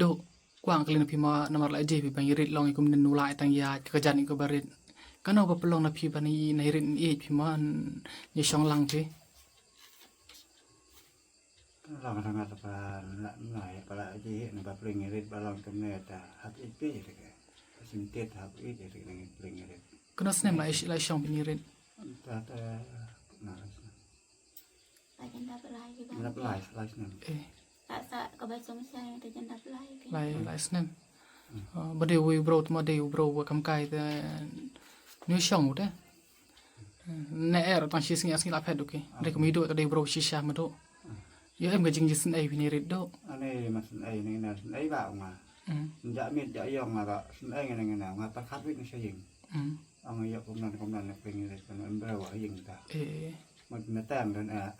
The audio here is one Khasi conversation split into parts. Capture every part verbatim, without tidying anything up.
Doh, kwah kylli na phi ma namar la jia phi ba ngi rit long i kumne nu lai tang ïa ka jan i kaba rit. Kano ba pynlong na phi ba ngi na rit ngi ïeit phi ma ngi shong lang phi. Long tang ata ba na na ba la jia na ba pling rit ba long kumne ta hap ïeit phi ïeit ke. Sim tit hap ïeit ïeit ke ngi pling rit. Kano snem la i la i shong phi ngi rit. Ta ta na La jan dap lai ki ba. Dap lai lai snem. Eh. Ka sa ka ba song sa ta jan dap lai ki. Lai lai snem. Oh, ba dei u bro ma dei u bro ba kam kai te. Ngi shong te. Ne er tang shi sngi sngi la phet duki. Dei kami do ta dei bro shisha ma do. Ïa em ka jingjia sngewsih phi ngi rit do. Ane ma sngewsih ne na sngewsih ba nga. Hmm. Ja mit ja ïong nga ba sngewsih ne ne nga ta khat wik ne shaying. Hmm. Ang ïa kumnan kumnan ne phi ngi rit kan em bro wa ïing ta. Eh. Mut ne tang dan eh.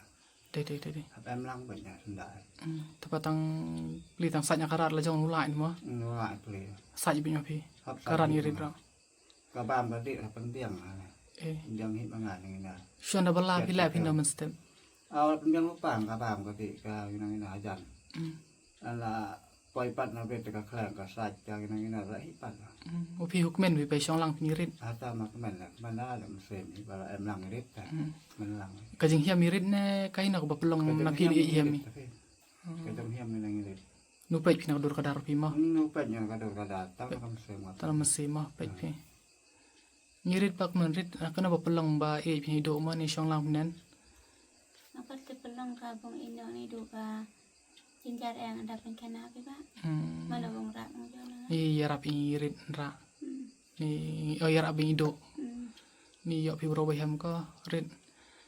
Dei dei dei dei. Hap em lang ba nya senda. Hmm. Te ba tang pli tang sait nya karat la jong u lai mo. Nu lai pli. Sait ba nya phi. Hap sait karat ba ngi rit nya. Ra. Ka bam ka dik la pynbiang ha. Eh. Pynbiang hi ba nga ngi na. Shon da ba la phi la phi na mynstep. Aw pynbiang u pang ka bam ka dik ka ngi na ngi na hajan. Hmm. Ala poi pat na bet ka khleng ka sait ka ngi na ngi na la hi pat. Hmm. U phi hukmen phi bai shong lang phi ngi rit. Ata ma kmen la kmen la la mynsiem hi ba la em lang rit ta. Hmm. Kmen lang. Ka jinghiam ngi rit ne ka ina ka ba pynlong na phi ngi hiam. Ka jinghiam ngi na ngi rit. Nu peit phi na ka dur ka dar phi ma. Nu peit na ka dur ka dar tang ka mynsiem ma. Tang mynsiem ma peit phi. Ngi rit bak man rit, ah, kano ba pynlong ba ïeit phi ngi doh ma ngi shong lang phi nen. Nga pat te pynlong ka bong ino ni doh ba jynjar eng da pynkhana phi ba. Hmm. Mano bong rak ngi doh na. Ïa rap ïa ngi rit ra. Hmm. Ni, oh, ïa rap ba ngi doh. Hmm. Ni ïoh phi bro ba hem ko rit.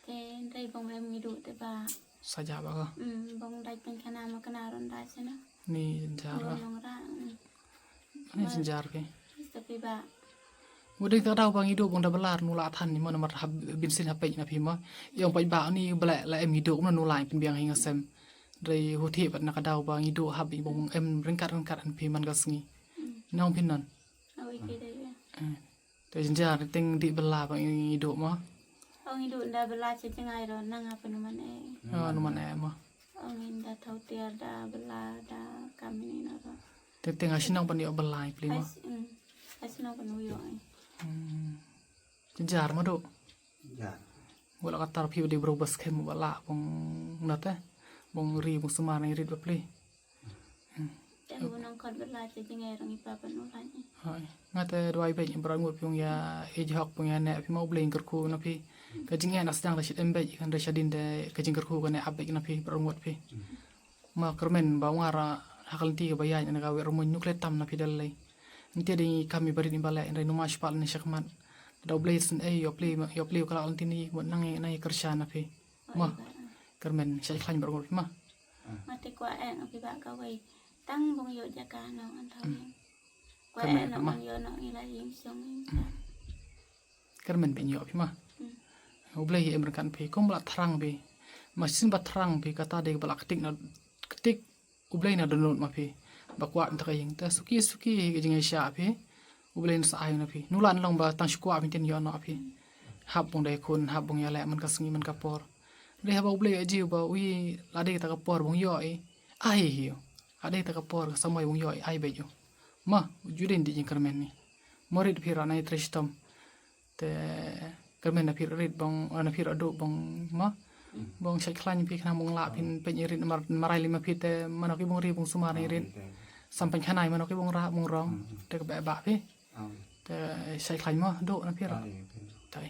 Te ndai bong ba hem ngi doh te ba. Saja ba ko. Hmm, bong dai pynkhana ma kana ron dai sana. Ni jynjar. Ron nong ra. Hmm. Ni jynjar phi. Tapi ba. Wudeng ta daw ba ngi doh bong da belar nu la than ni ma namar hab bin sin hapej na phi ma. Ïong pej ba ni bela la em ngi doh ma nu la pynbiang hi nga sem. Dei huti pat na ka daw ba ngi doh hab bong em ryngkat ryngkat an phi man ka sngi. Hmm. Nong phi non. Awi ki dei ya. Hmm. Te jynjar teng di bela ba ngi doh ma. Ong i doh da bela cha jngai ro nang apa numan eh. Oh, numan eh ma. Ong in da thau tiar da bela da kam ni na ro. Teng teng ashnong pan ïoh bela pli ma. As, mm. Ashnong pan ïoh eh. Hmm. Jynjar ma doh. Jynjar. Wala ka tar phi ba dei bro bas khem ba la bong na te. Bong ri bong sumar na rit ba pli. Te ngu nang khot bela te jngai rong i pa pan u lai. Hai. Nga te duwai bej bra ngut phi ong ïa ej hok phi ong ïa ne phi ma u Blei kyrkhu na phi. Ka jingeh na sdang da shit em bej kan da shadin de ka jingkyrkhu ka ne ap bej na phi bra ngut phi. Ma kyrmen ba ngar ha ka lynti ba ïaid na ka wer mun nukle tam na phi dal lei. Nte de kam i barit ni ba lei nre numa shpal ni shakmat. Da u Blei sngewsih ïa u Blei ïa u Blei ka la lynti ni mut nang nang kyrshan na phi. Ma kyrmen shai khlaiñ bra ngut phi ma. Ma te kwah eh nga phi ba kawei. Tang bong ïoh jaka nong an thaw ïing. Kwah eh nong ïoh nong ï la ïing shong ïing. Kyrmen phi ïoh phi ma. U Blei em ryngkat phi kum ba la thrang phi. Ma shisien ba thrang phi kata de ba la ktik na ktik U Blei na dohnud ma phi. Ba kwah mynta ka ïing te suki suki ka jingïaishah phi. U Blei na sa ai na phi. Nu la long ba tang shu kwah phi tin ïoh noh phi. Hap bong dei khun hap bong ïaleh man ka sngi man ka por. Dei haba U Blei aji ba u i la dei ta ka por bong ïoh i. Ai hi. La dei ta ka por ka samoi bong ïoh i ai bej u. Ma, ju dei di jingkyrmen ni. Morit phi ra na i tre shitom. Te kyrmen na phi rit bong na phi rit bong ma. Bong shait khlaiñ phi khnang bong lah phin peit i rit mar marai lima phi te mano ki bong ri bong sumar i rit. Sam pynkhana mano ki bong rah bong rong. Te ka ba ba phi. Te shait khlaiñ ma doh na phi rit. Tai.